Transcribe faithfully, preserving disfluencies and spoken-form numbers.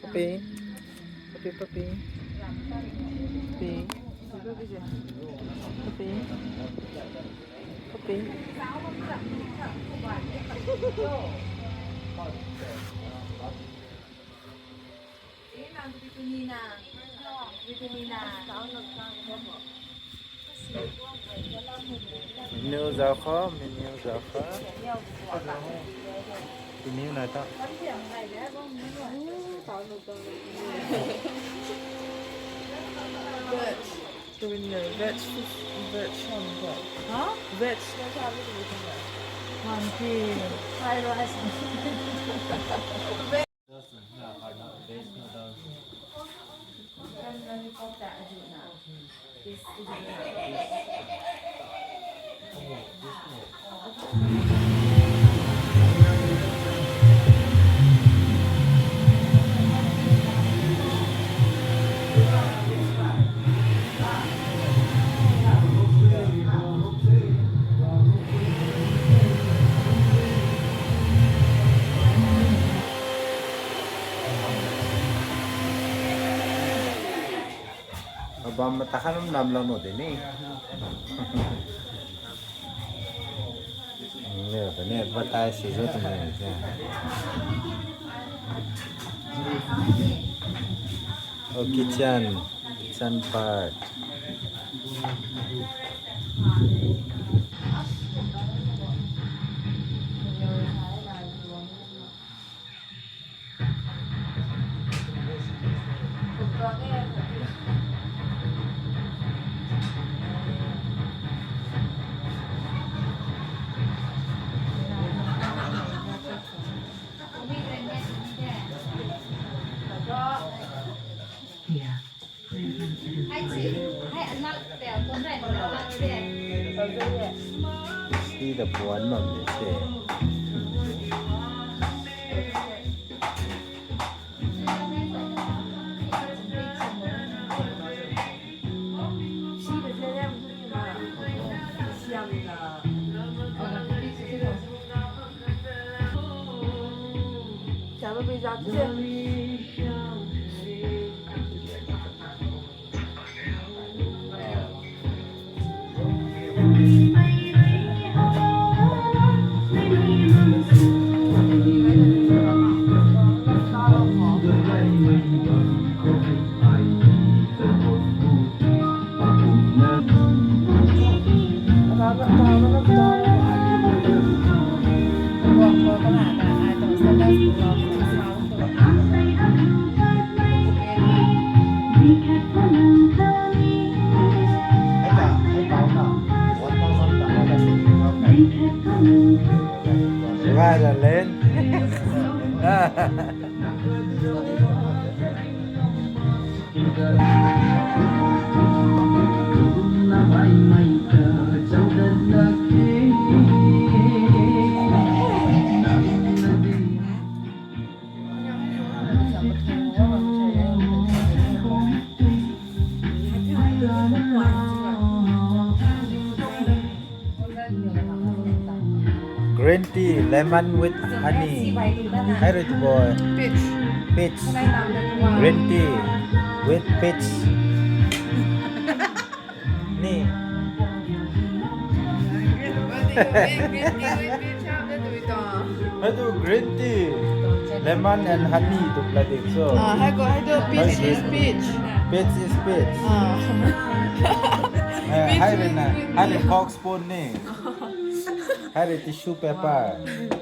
Puppy. Puppy, puppy. Puppy. Puppy. Puppy. Menu zauc kho, menu zauc kho. Menu nai ta. Veg. Veg fish, veg. Huh? Veg. Fried rice. Abam mata khan nam lam nuh de ni. Ne, ne, batai si zo tu ne. Oh, kitchen, kitchen part. Sida puan bam de se. Revive the land. Green tea, lemon with honey. Hey, rich boy. Peach. Peach. Green tea with peach. Ni. Green tea with peach, how that do it? Hei tu green tea, lemon and honey tu pla dik so. Ah, hei ko, hei tu peach is peach. Peach is peach. Ah. Eh, hei rui na, hei rui fork spoon ni. Hei rui tissue paper.